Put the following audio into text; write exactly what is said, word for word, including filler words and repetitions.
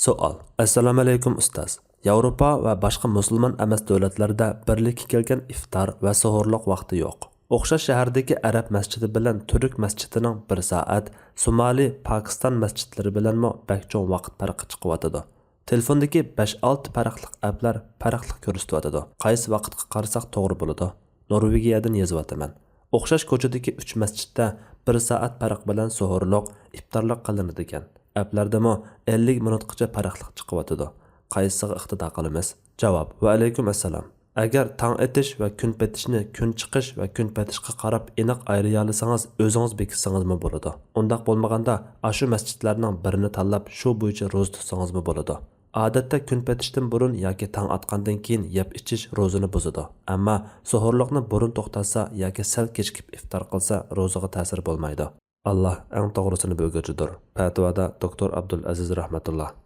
سوئال. ئەسسالامۇئەلەيكۇم ئۇستاز. ياۋروپا ۋە باشقا مۇسۇلمان ئەمەس دۆلەتلەردە بىرلىككە كەلگەن ئىفتار ۋە سوھۇرلۇق ۋاقتى يوق. ئوخشاش شەھەردىكى ئەرەب مەسچىتى بىلەن تۈرك مەسچىتىنىڭ بىر سائەت، سومالى، پاكىستان مەسچىتلىرى بىلەنمۇ بەك چوڭ ۋاقىت پەرقى چىقىۋاتىدۇ. تېلېفوندىكى بەش-ئالتە پەرقلىق ئەپلەر پەرقلىق كۆرسىتىۋاتىدۇ. قايسى ۋاقىتقا قارىساق توغرا بولىدۇ؟ نورۋېگىيەدىن يېزىۋاتىمەن. ئوخشاش كوچىدىكى ئۈچ مەسچىتتە بىر سائەت پەرق بىلەن سوھۇرلۇق، ئىپتارلىق قىلىنىدىكەن. ئەپلەردىمۇ ئەللىك مىنۇتقىچە پەرقلىق چىقىۋاتىدۇ. قايسىسىغا ئىقتىدا قىلىمىز؟ جاۋاب. ۋەئەلەيكۇم ئەسسالام. ئەگەر تاڭ ئېتىش ۋە كۈن پېتىشنى كۈن چىقىش ۋە كۈن پېتىشقا قاراپ ئېنىق ئايرىيالىسىڭىز، ئۆزىڭىز بېكىتسىڭىزمۇ بولىدۇ. ئۇنداق بولمىغاندا، ئاشۇ مەسچىتلەرنىڭ بىرىنى تاللاپ، شۇ بويىچە روزا تۇتسىڭىزمۇ بولىدۇ. ئادەتتە كۈن پېتىشتىن بۇرۇن ياكى تاڭ ئاتقاندىن كېيىن يەپ ئىچىش روزىنى بۇزىدۇ. ئەمما سوھۇرلۇقنى بۇرۇن توختاتسا ياكى سەل كېچىكىپ ئىپتار قىلسا، روزىغا تەسىر بولمايدۇ. ئاللا ئەڭ توغرىسىنى بىلگۈچىدۇر. پەتىۋادا دوكتور ئابدۇلئەزىز رەھمەتۇللا.